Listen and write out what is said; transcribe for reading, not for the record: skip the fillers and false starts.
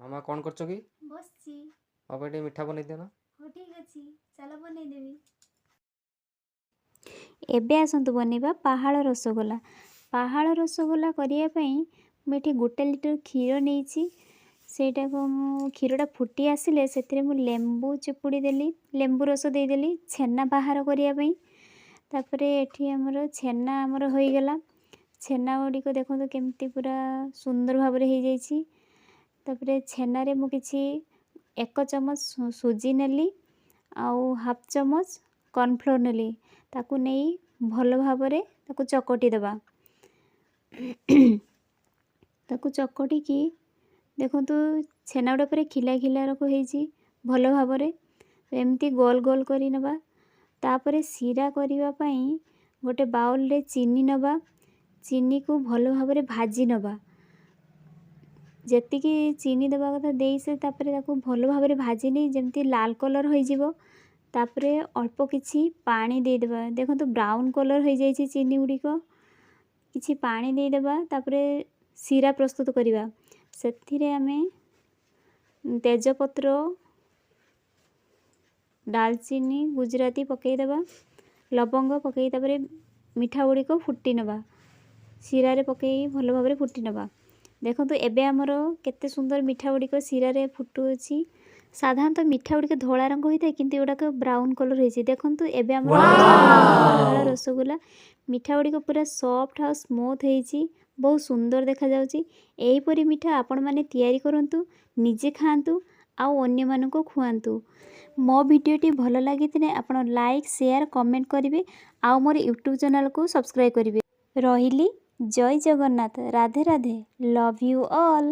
ମାମା, କ'ଣ କରୁଛ କି? ବସିଛି। ମୋ ପାଇଁ ଟିକେ ମିଠା ବନେଇ ଦିଅ ନା। ହଉ, ଠିକ୍ ଅଛି, ଚାଲ ବନେଇଦେବି। ଏବେ ଆସନ୍ତୁ ବନେଇବା ପାହାଳ ରସଗୋଲା। ପାହାଳ ରସଗୋଲା କରିବା ପାଇଁ ମୁଁ ଏଠି 1 ଲିଟର କ୍ଷୀର ନେଇଛି। ସେଇଟାକୁ ମୁଁ କ୍ଷୀରଟା ଫୁଟି ଆସିଲେ ସେଥିରେ ମୁଁ ଲେମ୍ବୁ ଚିପୁଡ଼ି ଦେଲି, ଲେମ୍ବୁ ରସ ଦେଇଦେଲି ଛେନା ବାହାର କରିବା ପାଇଁ। ତାପରେ ଏଠି ଆମର ଛେନା ଆମର ହୋଇଗଲା। ଛେନା ଗୁଡ଼ିକ ଦେଖନ୍ତୁ କେମିତି ପୁରା ସୁନ୍ଦର ଭାବରେ ହେଇଯାଇଛି। ତାପରେ ଛେନାରେ ମୁଁ କିଛି 1 ଚାମଚ ସୁଜି ନେଲି ଆଉ ହାଫ୍ ଚାମଚ କର୍ଣ୍ଣଫ୍ଲୋର୍ ନେଲି। ତାକୁ ନେଇ ଭଲ ଭାବରେ ତାକୁ ଚକଟି ଦେବା। ତାକୁ ଚକଟିକି ଦେଖନ୍ତୁ, ଛେନା ଗୁଡ଼ା ପୁରା ଖିଲା ଖିଲା ରକ ହେଇଛି। ଭଲ ଭାବରେ ଏମିତି ଗୋଲ ଗୋଲ କରି ନେବା। ତାପରେ ଶିରା କରିବା ପାଇଁ ଗୋଟେ ବାଉଲରେ ଚିନି ନେବା। ଚିନିକୁ ଭଲ ଭାବରେ ଭାଜି ନେବା। ଯେତିକି ଚିନି ଦେବା କଥା ଦେଇ ସେ ତାପରେ ତାକୁ ଭଲ ଭାବରେ ଭାଜି ନେଇ ଯେମିତି ଲାଲ କଲର୍ ହୋଇଯିବ, ତାପରେ ଅଳ୍ପ କିଛି ପାଣି ଦେଇଦେବା। ଦେଖନ୍ତୁ, ବ୍ରାଉନ୍ କଲର୍ ହୋଇଯାଇଛି ଚିନି ଗୁଡ଼ିକ। କିଛି ପାଣି ଦେଇଦେବା। ତାପରେ ଶିରା ପ୍ରସ୍ତୁତ କରିବା। ସେଥିରେ ଆମେ ତେଜପତ୍ର, ଡାଲଚିନି, ଗୁଜୁରାତି ପକାଇଦେବା, ଲବଙ୍ଗ ପକାଇ ତାପରେ ମିଠା ଗୁଡ଼ିକ ଫୁଟି ନେବା। ଶିରାରେ ପକାଇ ଭଲ ଭାବରେ ଫୁଟି ନେବା। ଦେଖନ୍ତୁ, ଏବେ ଆମର କେତେ ସୁନ୍ଦର ମିଠା ଗୁଡ଼ିକ ଶିରାରେ ଫୁଟୁଅଛି। ସାଧାରଣତଃ ମିଠା ଗୁଡ଼ିକ ଧଳା ରଙ୍ଗ ହୋଇଥାଏ, କିନ୍ତୁ ଏଗୁଡ଼ାକ ବ୍ରାଉନ୍ କଲର୍ ହେଇଛି। ଦେଖନ୍ତୁ, ଏବେ ଆମର ପାହାଳ ରସଗୋଲା ମିଠା ଗୁଡ଼ିକ ପୁରା ସଫ୍ଟ ଆଉ ସ୍ମୁଥ୍ ହେଇଛି, ବହୁତ ସୁନ୍ଦର ଦେଖାଯାଉଛି। ଏହିପରି ମିଠା ଆପଣମାନେ ତିଆରି କରନ୍ତୁ, ନିଜେ ଖାଆନ୍ତୁ ଆଉ ଅନ୍ୟମାନଙ୍କୁ ଖୁଆନ୍ତୁ। ମୋ ଭିଡ଼ିଓଟି ଭଲ ଲାଗିଥିଲେ ଆପଣ ଲାଇକ୍, ସେୟାର, କମେଣ୍ଟ କରିବେ ଆଉ ମୋର ୟୁଟ୍ୟୁବ୍ ଚ୍ୟାନେଲକୁ ସବସ୍କ୍ରାଇବ୍ କରିବେ। ରହିଲି, ଜୟ Jagannath, Radhe Radhe, love you all.